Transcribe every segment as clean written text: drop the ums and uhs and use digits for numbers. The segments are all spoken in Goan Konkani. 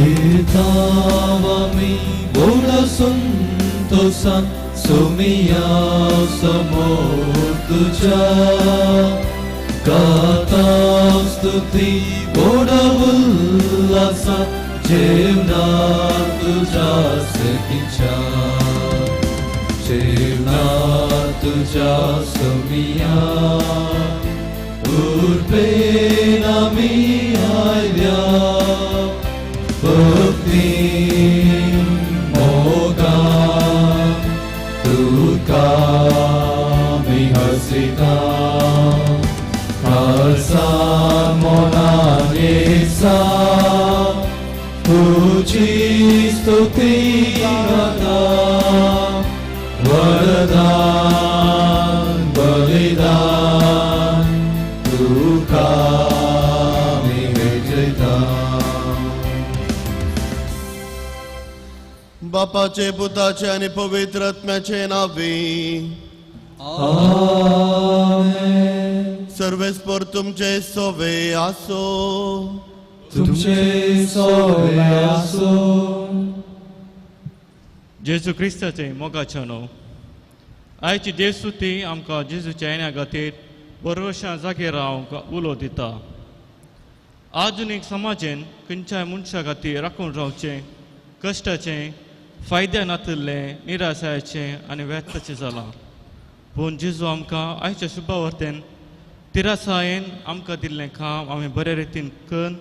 येतावामी व्हडा संतोषान सोमिया समोर तुज्या गाता स्तुती व्हडा उल्हासान जेवणा तुज्या सखीच्या जेवणा तुज्या सोमिया उर्बेन आमी आयल्या भक्ती मोगान तुका आमी हसयता खालसान मनान येसा तुजी स्तुती गाता वरदान बलिदान तुका आमी भेटयता. बापाचे पुताचे आनी पवित्र आत्म्याचे नावे. आमेन. सर्वेस्पर तुमचे सोवे आसो. तुमचे सोवे आसो. जेजू क्रिस्ताचे मोगाचे न्हू आयची देवस्तुती आमकां जेजूच्या येण्या खातीर बरवशां जागेर रावंक उलो दिता. आधुनीक समाजेन खंयच्याय मनशा खातीर राखून रावचें कश्टाचें फायद्या नातिल्लें निराशायेचें आनी व्यर्थाचें जालां. पूण जेजू आमकां आयच्या शुभावर्तेन तिरासायेन आमकां दिल्लें काम आमी बरे रितीन करून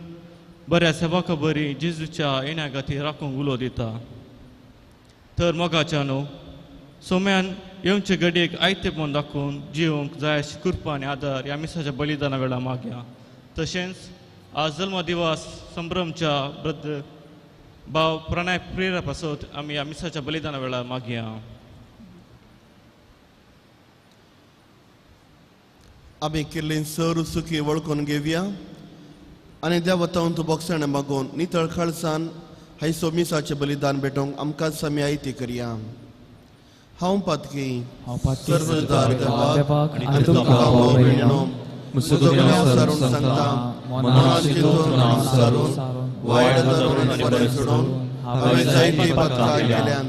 बऱ्या सेवाका बरी जेजूच्या येण्या खातीर राखूंक उलो दिता. तर मोगाच्या न्हू सोम्यान येवचे घडयेक आयतेपण दाखोवन जिवंक जाय अशी कृपा आनी आदार ह्या मिसाच्या बलिदाना वेळार मागया. तशेंच आज जल्म दिवस संभ्रमच्या वृद्ध भाव प्रणय प्रेरा पासत आमी ह्या मिसाच्या बलिदाना वेळार मागया. आमी केल्ली सर सुखी वळखून घेवया आनी देवतांत बोगसणें मागून नितळ खळसान हायसो मिसाचें बलिदान भेटोवंक आमकां आमी आयती करया. हांव पातकी सर्वदार देवाक आनी तुमकां भाव भयणीनो म्हजो गुन्यांव सारून सांगता मनान चिंतून आनी सारून वायट धरून आनी बरें सोडून हांवें जायतीं पातकां केल्यान.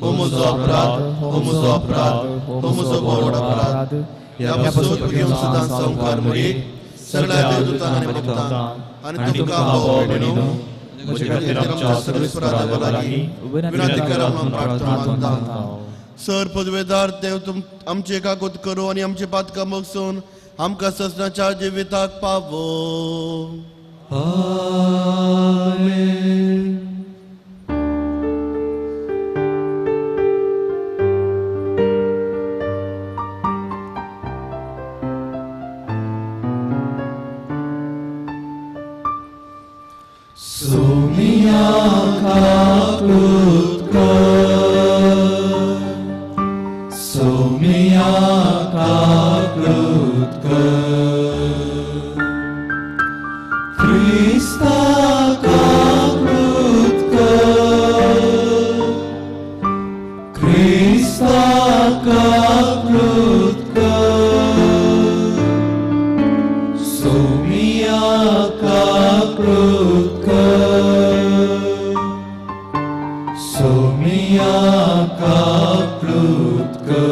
हो म्हजो अपराध, हो म्हजो अपराध, हो म्हजो व्हड अपराध. ह्या पासून घेवन सदां संवकार मुरीक सगळ्या देवदूतांक आनी भक्तांक आनी तुमकां भाव भयणीनो म्हजे खातीर आमच्या सर्वेस्परा देवा लागीं विनंती करा म्हणून प्रार्थना मागता. सर पदवेदार देव तुम आमचे कागद करूं आनी आमचे पातकां बगसून आमकां ससनाच्या जिविताक पावो. आमेन. सोमिया काकृत कर, सोमिया काकृत कर, क्रिस्ता काकृत कर, क्रिस्ता काकृत कर, सोमिया काकृत कर, सोमिया काकृत कर.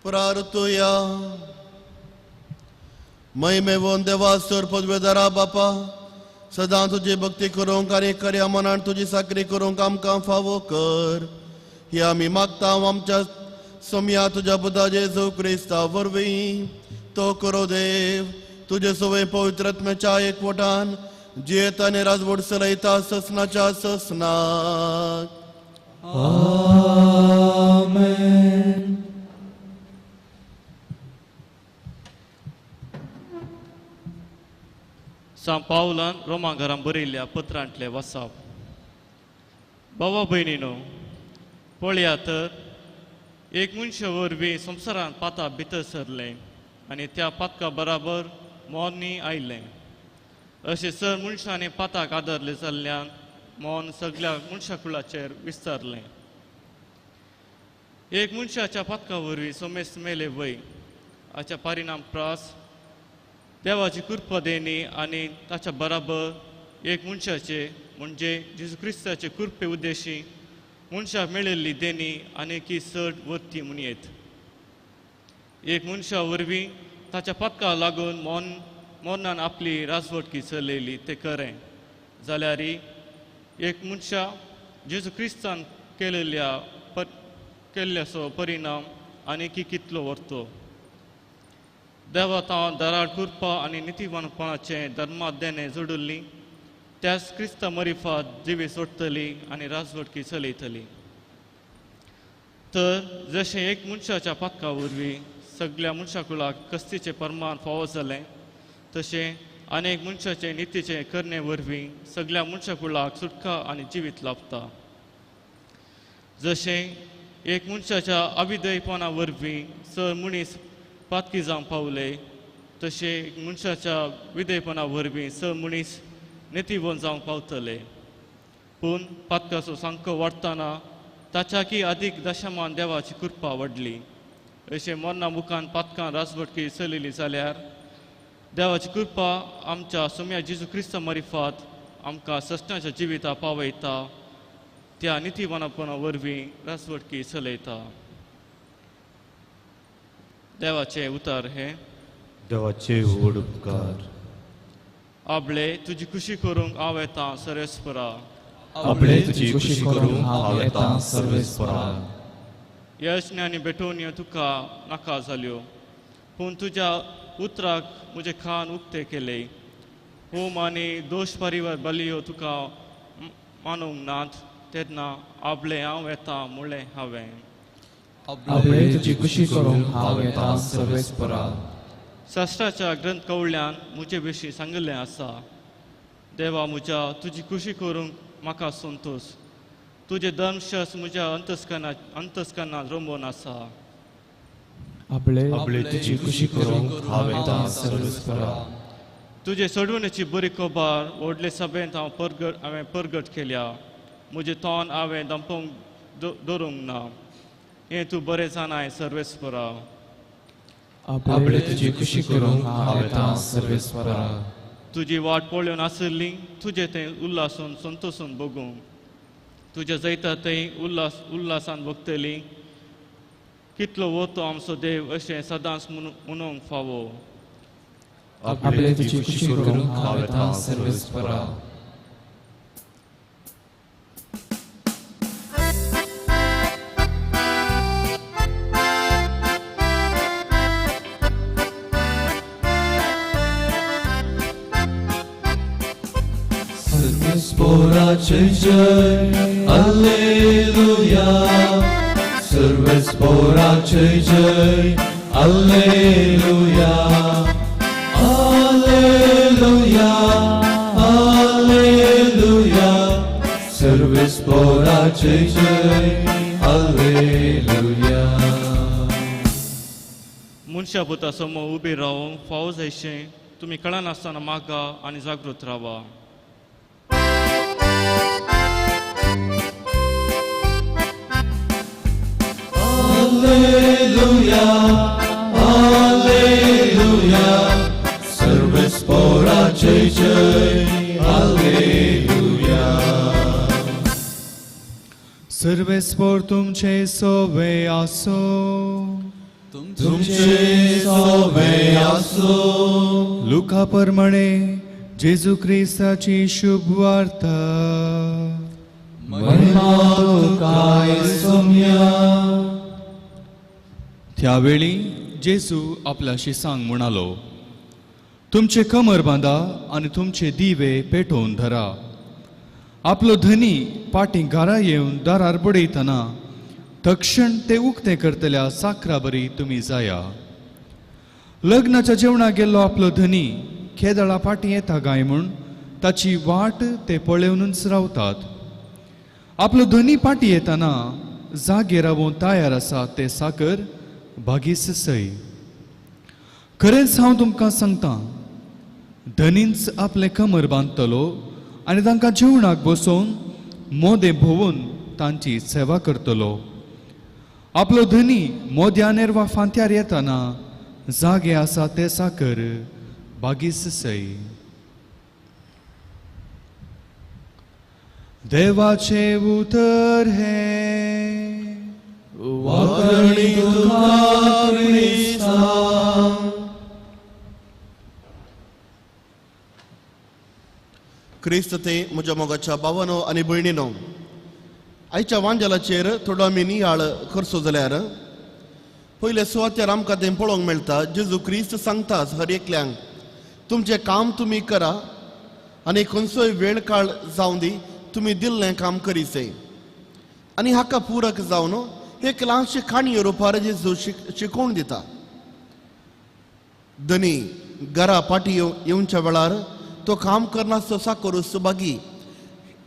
प्रार्थुया. महिमेवन देवा सर पदवेदारा बापा सदां तुजी भक्ती करूंक आनी खऱ्या मनान तुजी साकरी करूंक आमकां फावो कर. ही आमी मागता आमच्या सोमया तुज्या पुता जेजू क्रिस्ता वरवीं. तो करो देव तुजे सवय पवित्र आत्म्याच्या एकवटान जियेता आनी राजवट चलयता ससनाच्या ससनाक. आमेन. सांत पावलान रोमा घरान बरयल्ल्या पत्रांतले वासाप. भावा भयणीनो पळया तर एक मनशा वरवीं संवसारांत पाताक भितर सरलें आनी त्या पातका बराबर मौनी आयलें. अशें सर मनशांनी पाताक आदारले जाल्ल्यान मौन सगळ्या मनशा कुळाचेर विस्तारलें. एक मनशाच्या पातका वरवीं सोमेस्त मेले वय हाच्या परिणाम प्रास देवाची कृपा देणी आनी ताच्या बराबर एक मनशाचे म्हणजे जेजू क्रिस्ताचे कृपे उद्देशी मनशाक मेळिल्ली देणी आनी की चड वरती म्हणयेत. एक मनशा वरवीं ताच्या पदका लागून मोरनान आपली राजवटकी चलयली तें खरें जाल्यार एक मनशा जेजू क्रिस्तान केल्ल्याचो परिणाम आनी की कितलो व्हरतो. देवा तांव दराळ कृपा आनी नितीवानपणाचें धर्मात देणें जोडिल्ली त्याच क्रिस्ता मरिफात जिवी सोडटली आनी राजवटकी चलयतली. तर जशें एक मनशाच्या पातका वरवीं सगळ्या मनशा कुळाक कस्तीचें प्रमाण फावो जालें तशें अनेक मनशाचे नितीचे करणे वरवीं सगळ्या मनशा कुळाक सुटका आनी जिवीत लाभता. जशें एक मनशाच्या अविधयपणा वरवीं चड मनीस पातकी जावंक पावले तशें एक मनशाच्या विधयपणा वरवीं चड मनीस नितीवंत जावंक पावतले. पूण पातकाचो सामको वाडटना ताच्याकी अदीक दशमान देवाची कृपा वाडली. अशें मरणा मुखान पातकान राजवटकी चलयली जाल्यार देवाची कृपा आमच्या सोम्या जेजू क्रिस्ता मारिफात आमकां सस्नाच्या जिविता पावयता त्या नितीवानपणा वरवीं राजवटकी चलयता. देवाचें उतर हें. देवाचे व्हड उपकार. आपले तुजी खुशी करूंक हांव येता सर्वेस्परा. आपले तुजी खुशी करूंक हांव येता सर्वेस्परा. यज्ञ आनी भेटवण्यो तुका नाका जाल्यो पूण तुज्या उतराक म्हजें खान उक्तें केलें. होम आनी दोश परिवार बलियो तुका मानूंक नात तेन्ना आपले हांव येता म्हणलें हांवें. आपले तुजी खुशी करूंक हांव येता सर्वेस्परा. शास्त्राच्या ग्रंथ कवळ्यान म्हजे विशीं सांगिल्लें आसा. देवा म्हज्या तुजी खुशी करूंक म्हाका संतोश. तुजें धर्मशास्त्र म्हज्या अंतस्करणांत रंबोवन आसा. आपले तुजी खुशी करूंक हांव येता सर्वेस्परा. तुजे सोडवणेची बरी खबर व्हडले सभेंत हांवें परगट केल्या. म्हजें तोंड हांवें दंपोवंक दवरूंक ना. हें तूं बरें जाणाय सर्वेस्परा. आपले तुजी खुशी करूंक हांव येता सर्वेस्परा. तुजी वाट पळोवन आशिल्ली तुजें तें उल्हासून संतोसून बगूंक. तुज्या जैता थंय उल्हासान भोगतली. कितलो वतो आमचो देव अशें सदांच म्हणूंक फावो. आपले तुजी खुशी करूंक हांव येता सर्वेस्परा. सर्वेस्पराचे जय alleluia. सर्वेस्पराचे जय alleluia. Alleluia alleluia. सर्वेस्पराचे जय alleluia. मनशा पुता समोर उबी रावूंक फावो जायशें तुमी कळनासतना मागा आनी जागृत रावा. Alleluia, alleluia, सर्वेस्पराचे जय alleluia. सर्वेस्पर तुमचे सोवे आसो. तुमचे सोवे आसो. लुका प्रमाणे जेजू क्रिस्ताची शुभ वार्ता. महिमा तुकाय सोम्या. त्यावेळी जेजू आपल्या शिसांक म्हणालो, तुमचे कमर बांदा आनी तुमचे दिवे पेटोवन धरा. आपलो धनी पाटी घरा येवन दारार बडयतना तक्षण ते उक्तें करतल्या साकरा बरी तुमी जाया. लग्नाच्या जेवणाक गेल्लो आपलो धनी खेदळा फाटीं येता काय म्हूण ताची वाट ते पळोवनूच रावतात. आपलो धनी फाटीं येतना जागे रावून तयार आसा ते साकर भागीस सय. खरेंच हांव तुमकां सांगता, धनीच आपलें कमर बांदतलो आनी तांकां जेवणाक बसोवन मोदें भोंवून तांची सेवा करतलो. आपलो धनी मोद्यानेर वा फांत्यार येतना जागे आसा ते साकर बागीस सई. देवाचे उतर हे वाकरणी तुका क्रिस्ता. क्रिस्त ते म्हज्या मोगाच्या भावानो आनी भयणीनो, आयच्या वांजेलाचेर थोडो आमी नियाळ करचो जाल्यार पयले सुवातेर आमकां तें पळोवंक मेळटा. जेजू क्रिस्त सांगता हर एकल्यांक, तुमचें काम तुमी करा आनी खंयचोय वेळ काळ जावं दी, तुमी दिल्लें काम करीचें. आनी हाका पूरक जावन एक ल्हानशी काणयो रुपार जेजू शिकोवन दिता. धनी घरा पाटी येवच्या वेळार तो काम करनासतो साकोर सुबागी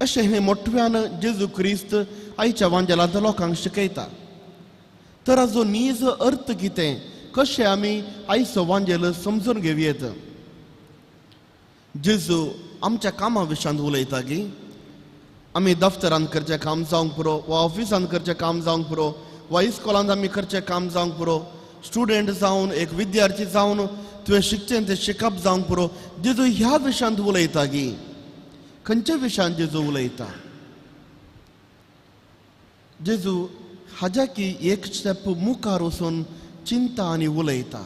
अशें हें मोठव्यान जेजू क्रिस्त आयच्या वांजेलांत लोकांक शिकयता. तर हाजो नीज अर्थ कितें, कशें आमी आयचो वांजेल समजून घेवयेत? जेजू आमच्या कामा विशयांत उलयता की आमी दफ्तरांत करचें काम जावंक पुरो, वा ऑफिसांत करचें काम जावंक पुरो, वा इस्कॉलांत आमी करचें काम जावंक पुरो, स्टुडंट जावन एक विद्यार्थी जावन तुवें शिकचें तें शिकप जावंक पुरो. जेजू ह्या विशयांत उलयता की खंयच्या विशयांत जेजू उलयता? जेजू हाज्या की एक स्टेप मुखार वचून चिंता आनी उलयता.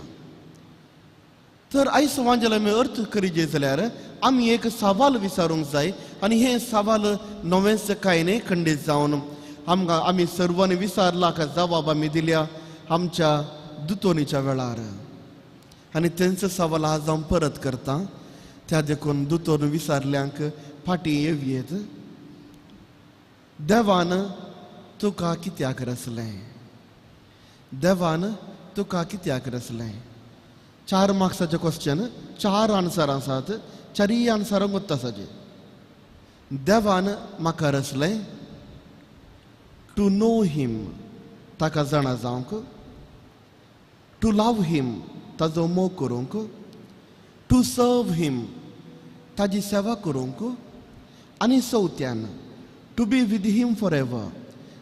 तर आयज वांजेल आमी अर्थ करीजे जाल्यार आमी एक सवाल विचारूंक जाय आनी हें सवाल नवेंच कांय न्ही, खंडीत जावन आमकां आमी सर्वांनी विचारला का जबाब आमी दिल्या आमच्या दुतोनीच्या वेळार. आनी तेंचो सवाल आज हांव परत करता. त्या देखून दुतोन विचारल्यांक फाटीं येवयेत. देवान तुका कित्याक रचलें? देवान तुका कित्याक रचलें? 4 मार्क्साचें क्वेश्चन, 4 आन्सर आसात, 4 आन्सरांक उत्तर आसाचे. देवान म्हाका रचलें टू नो हिम, ताका जाणा जावंक, टू लव हिम, ताजो मोग करूंक, टू सर्व हिम, ताजी सेवा करूंक, आनी चवथ्यान to be with him for ever,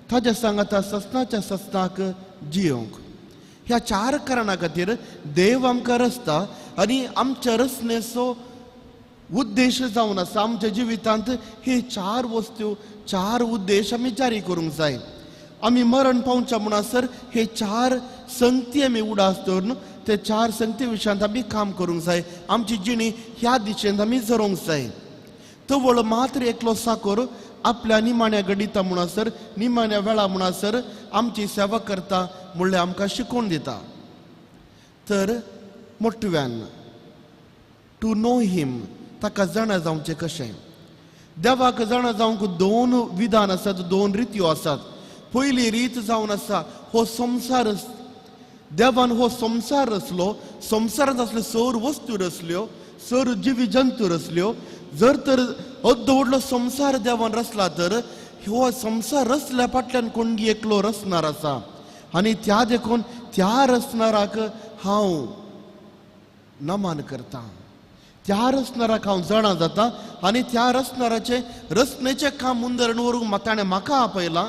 ताज्या सांगाता ससनाच्या ससनाक जियोंक. ह्या 4 कारणां खातीर देव आमकां रचता आनी आमच्या रचनेचो उद्देश जावन आसा आमच्या जिवितांत हे 4 वस्तू, 4 उद्देश आमी जारी करूंक जाय. आमी मरण पावच्या म्हणसर हे 4 संगती आमी उडास दवरून ते 4 संगती विशयांत आमी काम करूंक जाय. आमची जिणी ह्या दिशेन आमी जरोवंक जाय. तवळ मात्र एकलो साकोर आपल्या निमाण्या गडिता म्हणसर, निमाण्या वेळा म्हणसर आमची सेवा करता म्हणल्यार आमकां शिकोवन दिता. तर मोठव्यान टू नो हिम, ताका जाणा जावचें कशें? देवाक जाणा जावंक 2 विधान आसात, 2 रित्यो आसात. पयली रीत जावन आसा हो संवसार. देवान हो संवसार रचलो, संवसारांत आसल्यो सर वस्तू रचल्यो, सर जिवी जंतू रचल्यो. जर तर अद्द व्हडलो संवसार देवान रचला तर हो संवसार रचल्या फाटल्यान कोणगी एकलो रचणार आसा आनी त्या देखून त्या रचणाराक हांव नमन करता, त्या रचणाराक हांव जाणा जाता आनी त्या रचणाराचें रचनेचें काम मुंदरण व्हरूंक ताणें म्हाका आपयलां.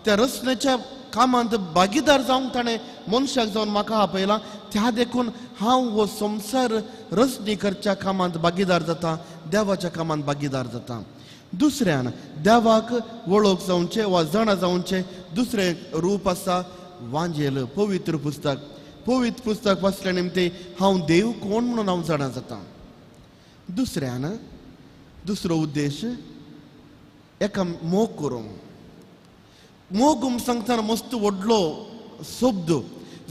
त्या रचनेच्या कामांत भागीदार जावंक ताणें मनशाक जावन म्हाका आपयलां. त्या देखून हांव हो संवसार रचणी करच्या कामांत भागीदार जाता, देवाच्या कामांत भागीदार जाता. दुसऱ्यान देवाक वळख जावचें वा जाणा जावचें दुसरें रूप आसा वांजेल, पवित्र पुस्तक. पवित्र पुस्तक वाचल्या निमते हांव देव कोण म्हणून हांव जाणा जाता. दुसऱ्यान दुसरो उद्देश एका मोग करूंक. मोग सांगतना मस्त व्हडलो शब्द,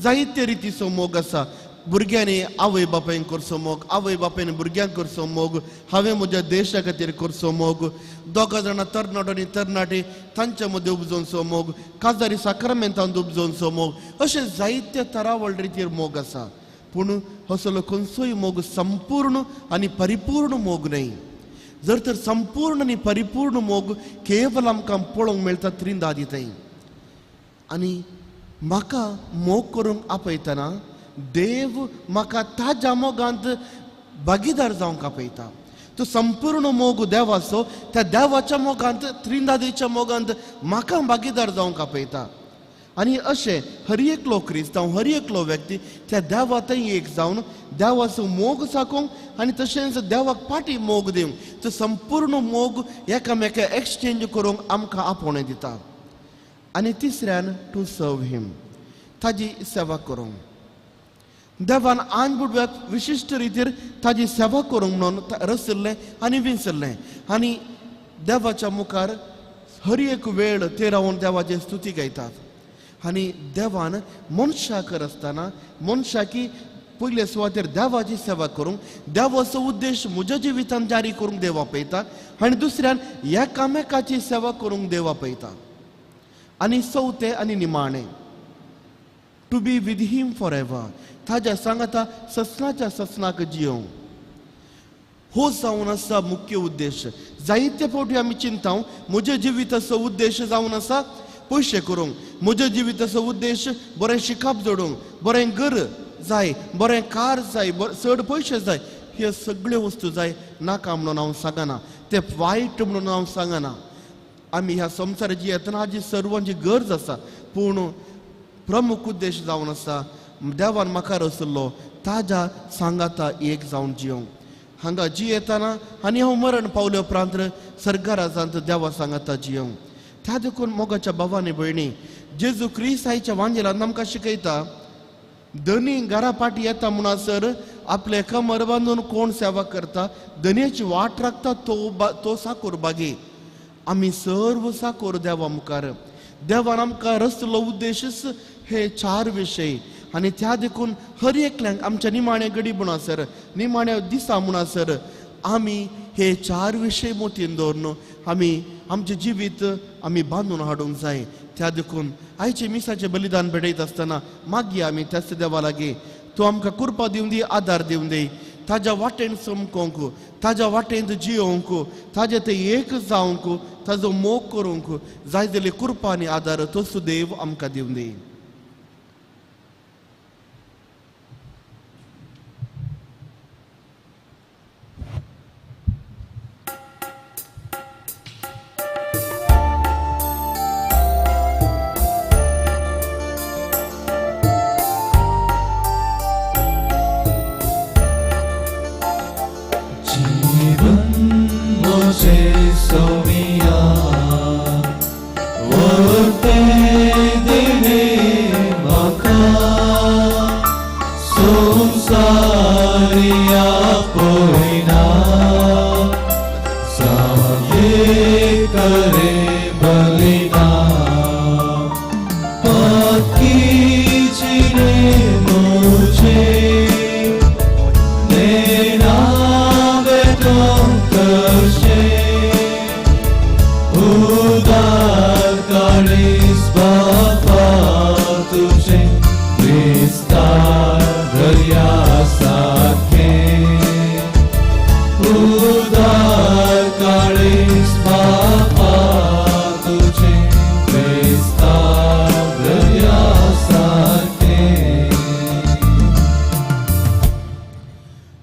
जायते रितीचो मोग आसा. भुरग्यांनी आवय बापायन करचो मोग, आवय बापायन भुरग्यांक करचो मोग, हांवें म्हज्या देशा खातीर करचो मोग, दोगां जाणां तरणाटो आनी तरणाटी तांच्या मदीं उपजोवचो मोग, काजारी साक्रामेंतांत उपजोवचो मोग, अशें जायते तरावळ रितीर मोग आसा. पूण असलो खंयचोय मोग संपूर्ण आनी परिपूर्ण मोग न्हय. जर तर संपूर्ण आनी परिपूर्ण मोग केवल आमकां पळोवंक मेळटा त्रिंदादी थंय. आनी म्हाका मोग करूंक आपयतना देव म्हाका ताज्या मोगांत भागीदार जावंक आपयता. तो संपूर्ण मोग देवाचो, त्या देवाच्या मोगांत, त्रिंदादीच्या मोगांत म्हाका भागीदार जावंक आपयता. आनी अशें हर एकलो क्रिस्तांव, हर एकलो व्यक्ती त्या देवा थंय एक जावन देवाचो मोग साकोवंक आनी तशेंच देवाक फाटी मोग दिवंक, तो संपूर्ण मोग एकामेका एक्सचेंज करूंक आमकां आपोवणें दिता. आनी तिसऱ्यान टू सर्व हिम, ताजी सेवा करूंक. देवान आन बुडव्याक विशिश्ट रितीर ताजी सेवा करूंक म्हणून रसिल्लें आनी विंचल्लें आनी देवाच्या मुखार हर एक वेळ ते रावन देवाची स्तुती गायतात. आनी देवान मनशाक रचतना मनशाकी पयले सुवातेर देवाची सेवा करूंक, देवाचो उद्देश म्हज्या जिवितान जारी करूंक देव आपयता आनी दुसऱ्यान एकामेकाची सेवा करूंक देव आपयता. आनी चवथें आनी निमाणें to be with him for ever, ताज्या सांगाता ससनाच्या ससनाक जियोवंक. हो जावन आसा मुख्य उद्देश. जायते फावटी आमी चिंता म्हज्या जिविताचो उद्देश जावन आसा पयशे करूंक, म्हज्या जिविताचो उद्देश बरें शिकप जोडूंक, बरें घर जाय, बरें कार जाय, चड पयशे जाय, ह्यो सगळ्यो वस्तू जाय. नाका म्हणून हांव सांगना, ते वायट म्हणून हांव सांगना. आमी ह्या संवसाराची येतना हाजी सर्वांची गरज आसा, पूण प्रमुख उद्देश जावन आसा देवान म्हाका रचल्लो ताज्या सांगाता एक जावन जियोवंक. हांगा जियेतना आनी हांव मरण पावल्या उपरांत सर्गाराजांत देवा सांगाता जियोवंक. त्या देखून मोगाच्या भावानी भयणी, जेजू क्रिस्त आयच्या वांजेलान आमकां शिकयता, धनी घरा फाटी येता म्हणसर आपले कमर बांदून कोण सेवा करता, धनयाची वाट राखता तो साकोर बागी. आमी सर्व साकोर देवा मुखार. देवान आमकां रचलो उद्देशच हे चार विशय. आनी त्या देखून हर एकल्यांक आमच्या निमाण्या घडी म्हणसर, निमाण्या दिसा म्हणसर आमी हे चार विशय मोतीन दवरून आमी आमचें जिवीत आमी बांदून हाडूंक जाय. त्या देखून आयचे मिसाचें बलिदान भेटयत आसतना मागीर आमी त्याच देवा लागीं तूं आमकां कृपा दिवन दी, आदार दिवन दी, ताज्या वाटेन चमकोवंक, ताज्या वाटेंत जियोवंक, ताजे ते एक जावंक, ताजो मोग करूंक जाय जाल्यार कृपा आनी आदार तो सुदैव आमकां दिवन दी.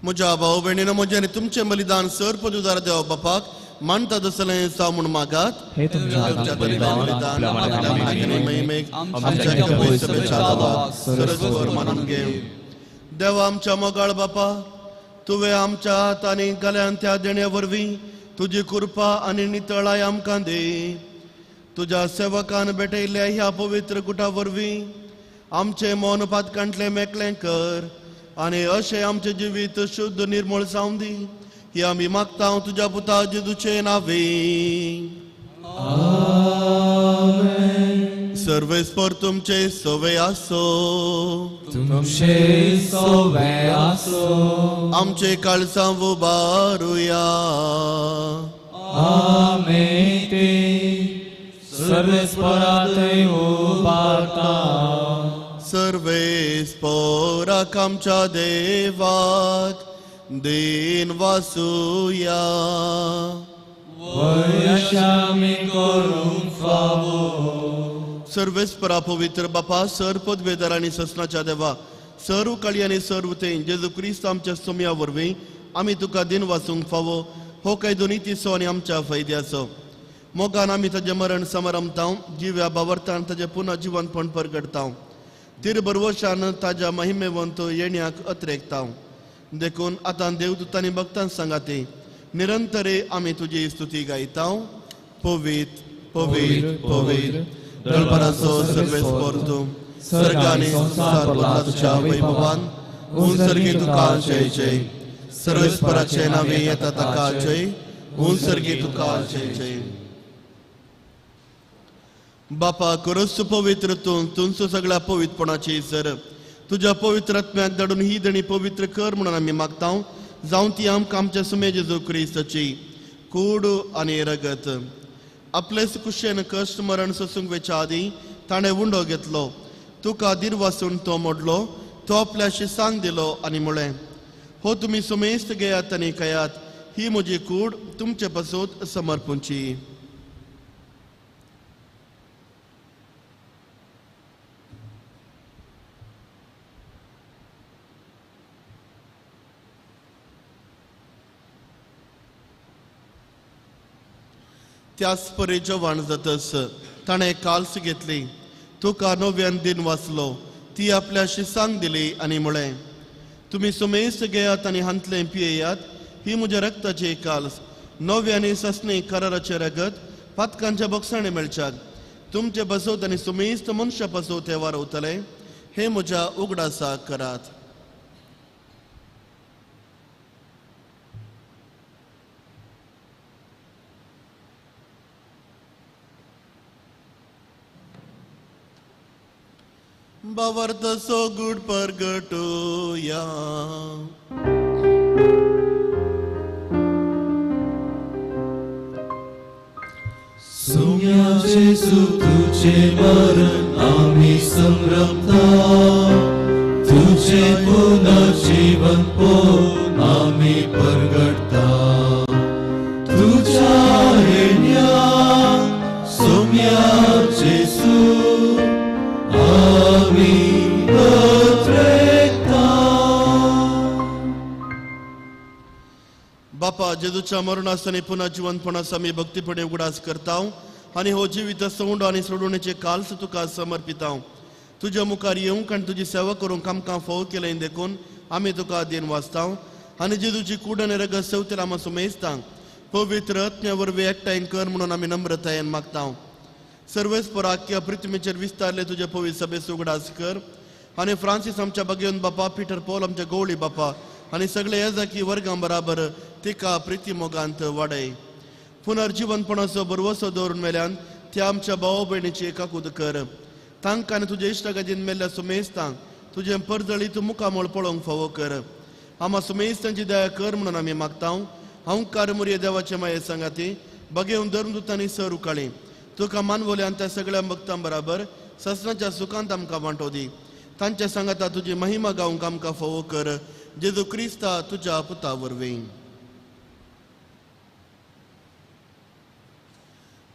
म्हज्या भाव भयणीनो, म्हजें आनी तुमचें बलिदान सर पदुदार देवा बापाक मानता तसलें जावं म्हूण मागात. देवा आमच्या मोगाळ बापा, तुवें आमच्या हात आनी गल्यान त्या देण्या वरवीं तुजी कृपा आनी नितळाय आमकां दी. तुज्या सेवकान भेटयल्ल्या ह्या पवित्र गुटा वरवीं आमचें मन पातकांतलें मेकळें कर आनी अशें आमचें जिवीत शुद्ध निर्मळ जावं दी. ही आमी मागता तुज्या पुता जेजूचे नांवे. सर्वेस्पर तुमचे सवे आसो, तुमचे सवे आसो. आमचे काळजां उबारुया. आमी ते सर्वेस्परांतय उबारता. सर्वेस्पराक आमच्या देवाक then वासुया. वयशामी करूंक फावो. सर्वेस्परा पवित्र बापा, सर पदवेदार आनी ससनाच्या देवा, सर्व काळी आनी सर्व ते जेजू क्रिस्त आमच्या सोम्या वरवीं आमी तुका दिन वाचूंक फावो. हो कायदो नितीचो आनी आमच्या फायद्याचो. मोगान आमी ताजें मरण समारंभताव, जिव्या बावर्तान ताजें पुनः जिवनपण परगडताव, तिर बरवशान ताज्या महिमेवंत येण्याक अत्रेकताव. देखून आतां देवदूतांनी भक्तां सांगाती निरंतरे आमी तुजी स्तुती गायताव. पवित्र पवित्र पवित्र दळपराचो सर्वेस्पर तूं, सर्ग आनी संवसार भरला तुज्या वैभवान. उंसर्गी तुका जय जय. सर्वेस्पराचे नांवे येता ताका जय. उंसर्गी तुका जय जय. बापा खरोच पवित्र तूं, तुमचो सगळ्या पवित्रपणाची सर. तुज्या पवित्र आत्म्याक धाडून ही देणी पवित्र कर म्हणून आमी मागताव. जावं ती आमकां आमच्या सुमे जेजू क्रिस्ताची कूड आनी रगत. आपलेच कुशेन कश्ट मरण सोसूंक वेच्या आदीं ताणें उंडो घेतलो, तुका दिरवासून तो मोडलो, तो आपल्या शिसांक दिलो आनी म्हळें, हो तुमी सुमेस्त घेयात आनी खायात, ही म्हजी कूड तुमचे पासत समर्पूंची. त्याच परी जेवण जातस ताणें काल्स घेतली, तुका नव्यान दिन वाचलो, ती आपल्या शिसांक दिली आनी म्हळें, तुमी सुमेस्त घेयात आनी हांतलें पियेयात, ही म्हज्या रक्ताची काल्स, नव्या आनी ससणी कराराचें रगत पातकांच्या बोगसाणे मेळच्याक. तुमचे बसोत आनी सुमेस्त मनशा पासत हे वारवतले, हे म्हज्या उगडासाक करात. बावर्त सो गुड परगटूया. सुम्या जेजू तुझे मरण आम्ही संरमता, तुझे पुनर्जीवन पोन आम्ही परगटता. तुझ्या येण्या सुम्या जेजू आम्ही अत्रेकता. बापा जेजूच्या मरणास आनी पुन्हा जिवंतपणास आमी भक्तीपणे उगडास करताव आनी हो जिवीत सवंडो आनी सोडवणेचे काल्स तुका समर्पिताव. तुज्या मुखार येवंक आनी तुजी सेवा करूंक आमकां फोव केलें देखून आमी तुका दिन वाचताव आनी जेजूची कूड आनी रगत सेवतेल आमा सुमेजता पवित्र आत्म्या वरवीं एकठांय कर म्हणून आमी नम्रतायेन मागताव. सर्वेस्पर आख्या पृथ्वीचेर विस्तारले तुजे पवित्र सभेचो उगडास कर आनी फ्रांसीस आमच्या बगेवन बापा, पिटर पॉल आमच्या गवळी बापा आनी सगळे येजाकी वर्गां बराबर तिका प्रिती मोगांत वाडय. पुनर्जिवनपणाचो बरवसो दवरून मेल्यान त्या आमच्या भाव भयणीची काकूद कर. तांकां आनी तुज्या इश्टागतीन मेल्ल्या सुमेस्तांक तुजें परजळीत मुखामळ पळोवंक फावो कर. आमा सुमेस्तांची दया कर म्हणून आमी मागताव. हांवकार मुरये देवाचे माये सांगाती बगेवन धर्मदूतांनी सर उकाळी तुका मानवल्यान त्या सगळ्या भक्तां बराबर ससनाच्या सुखांत आमकां वांटो दी. तांच्या सांगाता तुजी महिमा गावंक आमकां फावो कर. जेजू क्रिस्ता तुज्या पुता वरवीं.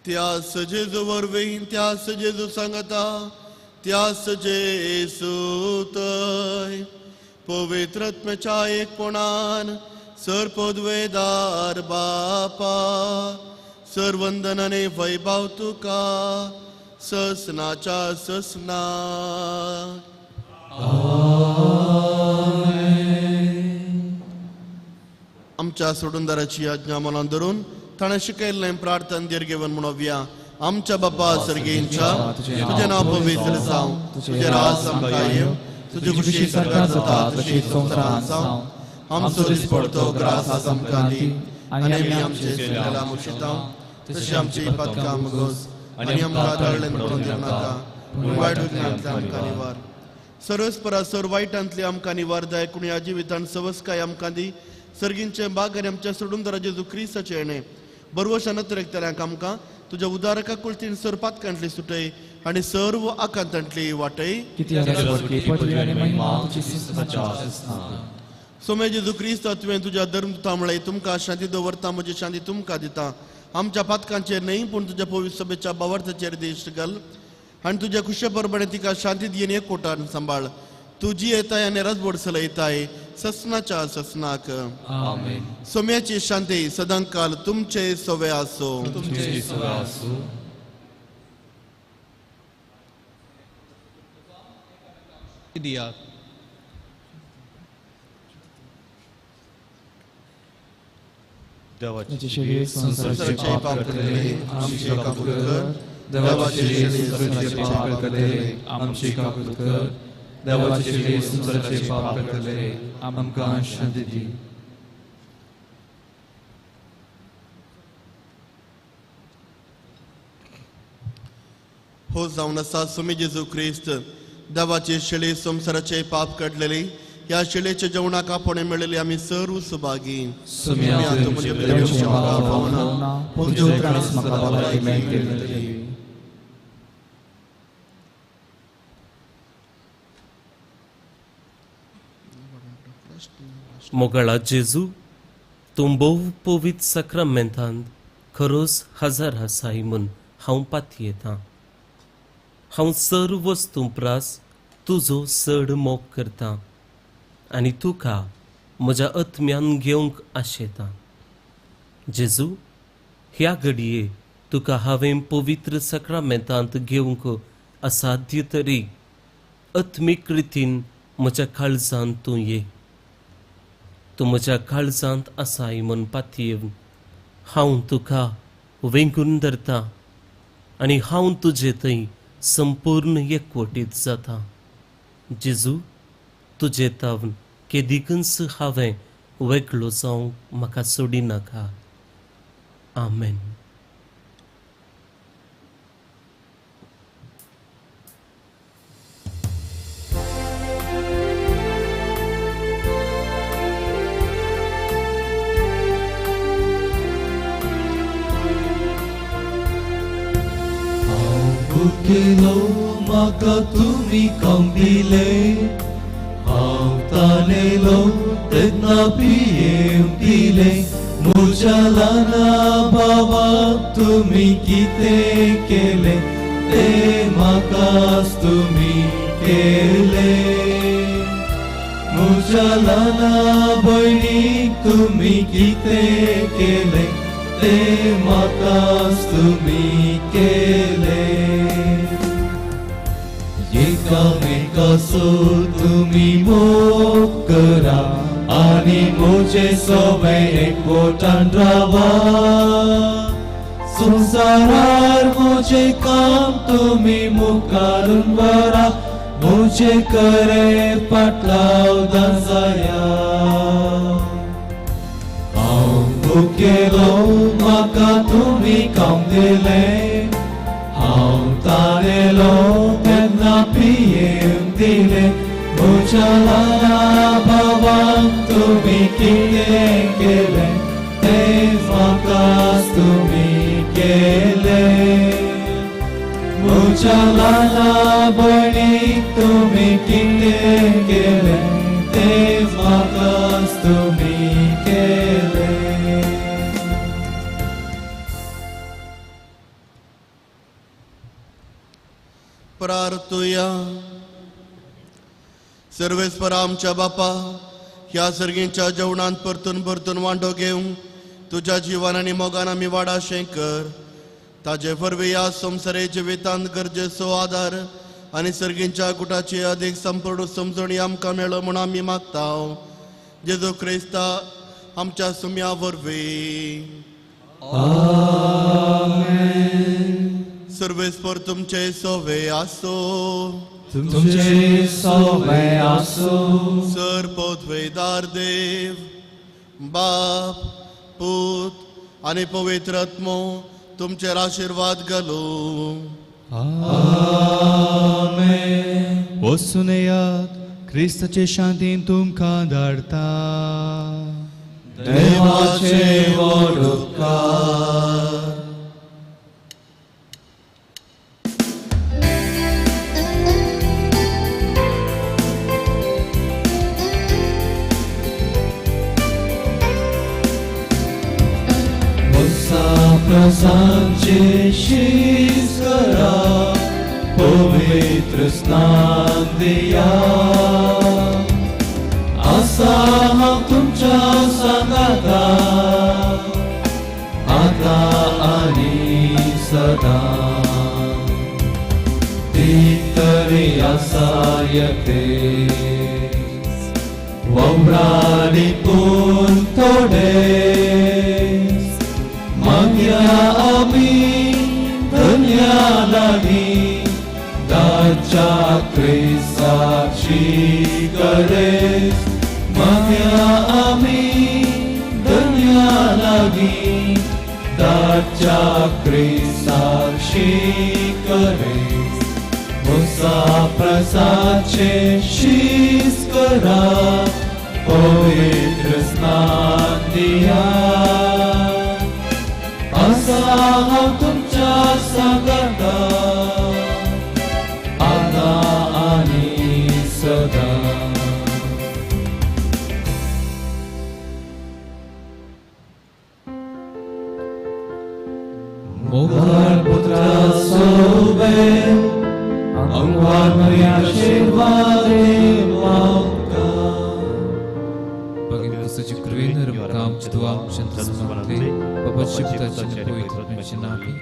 त्यास जेजू वरवीं, त्यास जेजू सांगता, त्यास जेजू तय पवित्र आत्म्याच्या एकपणान सर पदवेदार बापा, सर वंदनाने वैभव तुका ससनाच्या ससना. आमच्या सोडूनदाराची आज्ञा मनान धरून ताणें शिकयल्लें प्रार्थन दीर्घेवन म्हणोवया. आमच्या बापा सर्गेंच्या, तुजें नांव पवित्र जावं, तुजें राज आमकां येवं, तुजी खुशी स्वर्गांत जाता तशी संवसारांत जावं. आमचो दिसपडतो ग्रास आज आमकां दी आनी आमी आमचे सुटलेल्या मुशितांव तशी आमची पातकां मुगोस आनी आमकां तळ्ळें पडोवन दिवनाका, पूण वायट विघ्नांतले आमकां निवार. सर्वस्परा सर वायटांतली आमकां निवार जाय, कोणी ह्या जिवितान सवसकाय आमकां दी. सर्गींचे बाग आनी आमच्या सोडूनदारा जेजू क्रिस्ताचें येणें बरवशान अतिरेकतल्यांक आमकां तुज्या उदारका कुलतीन सर पातकांतली सुटय आनी सर्व आकांतांतली वाटय. सोमे जेजू क्रिस्त तुवें तुज्या धर्मदूता म्हळें, तुमकां शांती दवरता, म्हजी शांती तुमकां दिता. आमच्या पातकांचेर न्हय पूण तुज्या पवित्र सभेच्या बावार्थाचेर दिश्ट घाल आनी तुज्या खुशे प्रमाणे तिका शांती दिवन एकवटान सांबाळ. तुजी येताय आनी राजवट चलयताय ससनाच्या ससनाक. आमेन. सोम्याची शांती सदांकाल तुमचे सोवे आसो. तुमचे सोवे आसो. दियात. देवाचे संसाराचे पाप करतले आमची काकूत कर. देवाचे संसाराचे पाप करतले आमची काकूत कर. देवाचे संसाराचे पाप करतले आमकां शांती दी. हो जावन आसा सुमी जेजू क्रिस्त देवाचे शेळी संसाराचे पाप काडलेली ह्या शेळेच्या जेवणाक आपोवणें मेळिल्ली आमी सर्व सुभागी. मोगाळा जेजू, तूं भोव पवित्र साक्रामेंतांत खरोच हजार आसाय म्हूण हांव पातयेतां. हांव सर्व वस्तूं प्रास तुजो चड मोग करतां आनी तुका म्हज्या आत्म्यान घेवंक आशेतां. जेजू, ह्या घडये तुका हांवें पवित्र साक्रामेंतांत घेवंक असाध्य तरी आत्मीक रितीन म्हज्या काळजांत तूं ये. तूं म्हज्या काळजांत आसाय म्हूण पातयेवन हांव तुका वेंगून धरतां आनी हांव तुजे थंय संपूर्ण एकवटीत जाता. जेजू, तुजे तावन केदीकच हांवें वेगळो जावंक म्हाका सोडिनाका. आमेन. भुकेलो म्हाका तुमी काम दिलें, हांव तानेलो तेन्ना पियेवंक दिलें. म्हज्या ल्हाना भावाक तुमी कितें केलें तें म्हाकाच तुमी केलें. म्हज्या ल्हाना भयणीक तुमी कितें केलें तें म्हाकाच तुमी केलें. एकामेकाचो तुमी मोग करा आनी म्हजे सोवे एकवटान रावा. संवसारार म्हजें काम तुमी मुखारून व्हरा, म्हजे करे पाटलावदान जाया. हांव भुकेलो म्हाका तुमी काम दिलें, हांव तानेलो तेन्ना पियेवंक दिलें. म्हज्या ल्हाना भावाक तुमी कितें केलें तें म्हाकाच तुमी केलें. म्हज्या ल्हाना भयणीक तुमी कितें केलें तें म्हाकाच तुमी केलें. प्रार्थुया. सर्वेस्पर आमच्या बापा, ह्या सर्गींच्या जेवणांत परतून परतून वांटो घेवंक तुज्या जिवान आनी मोगान आमी वाडाशें कर. ताजे वरवीं ह्या संवसारे जिवितांत गरजेचो आदार आनी सर्गींच्या गुटाची अदीक संपूर्ण समजणी आमकां मेळो म्हूण आमी मागता. जेजू क्रिस्ता आमच्या सुम्या वरवीं. सर्वेस्पर तुमचे सोवे आसो. तुमचे सोवे आसो. सर पदवेदार देव बाप पूत आनी पवित्र आत्मो तुमचेर आशिर्वाद घालूं. आमेन. वचून येयात, क्रिस्ताचे शांतीन तुमकां धाडटा. देवाचे व्हड उपकार. प्रसांचे शीस करा, पवित्र स्नान दिया. आसा आसा हांव तुमच्या सांगाता आतां आनी सदां तरी आसा यतेस ववराली पूण थोडेस मागया आमी धन्या लागीं दाच्या क्रिस्ताची करेस मागया आमी धन्या लागीं दाच्या क्रिस्ताची करेस मुसा प्रसादचे शीस करा पवित्र स्नान दिया आसा हांव तुमच्या सांगाता आतां आनी सदां. मोगाळ पुत्रा सोबे अंगवार आशीर्वादे मागता. Pagin Krvin, Rukam, Dua, Shantasmante, Papa Shipta, Chinapui, Chinami.